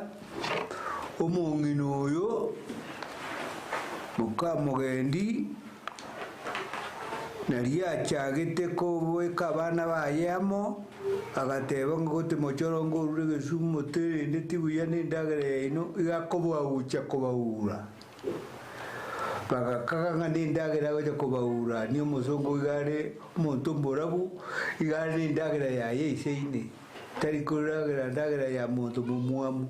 Speaker 6: omong'ina oyo, mokamogendi, nario achagete koboeka abana baye amo, agateba ng'a gote mochoronge orure Kisumu moterendeti buya na endagera yaino, iga akobagucha kobaura. Bagakaga ng'a nendagera agocha kobaura, ni omosongo iga are omonto omorabu, iga are nendagera yaye eisaine, tari koragera ndagera ya monto momwamu.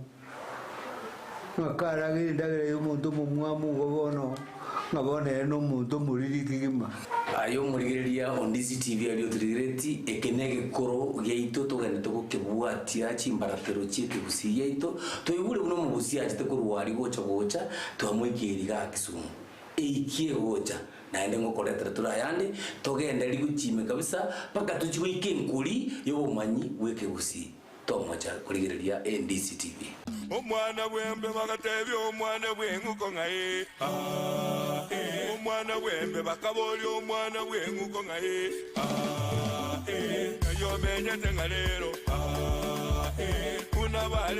Speaker 6: Ng'a karagere endagera ya omonto omomwamu igo bono, ng'a bono ere nomonto omoriri kegima.
Speaker 3: Aye omorigereria o Ndizi TV aria otirigereti, eke negekoro giaito togenderete gokebwatia chimbaratero chi'ekegusii giaito, toigure buna omogusii achete korwa aria gocha gocha twamoikeiri igaa Kisumu. Eikie egocha naende ngokoretera tore ayande togendereri gochia ime kabisa mpaka tochie goika enkori y'obomanyi bw'ekegusii. Tomocha korigereria Ndizi TV.
Speaker 2: Omwana bw'embe bagatebia omwana bw'eng'uko ng'a ee, aa, ee. Omwana bw'embe bakaboria omwana bw'eng'uko ng'a ee, aa, ee. Ng'ai omenyete ng'a rero, aa, ee. Buna bare.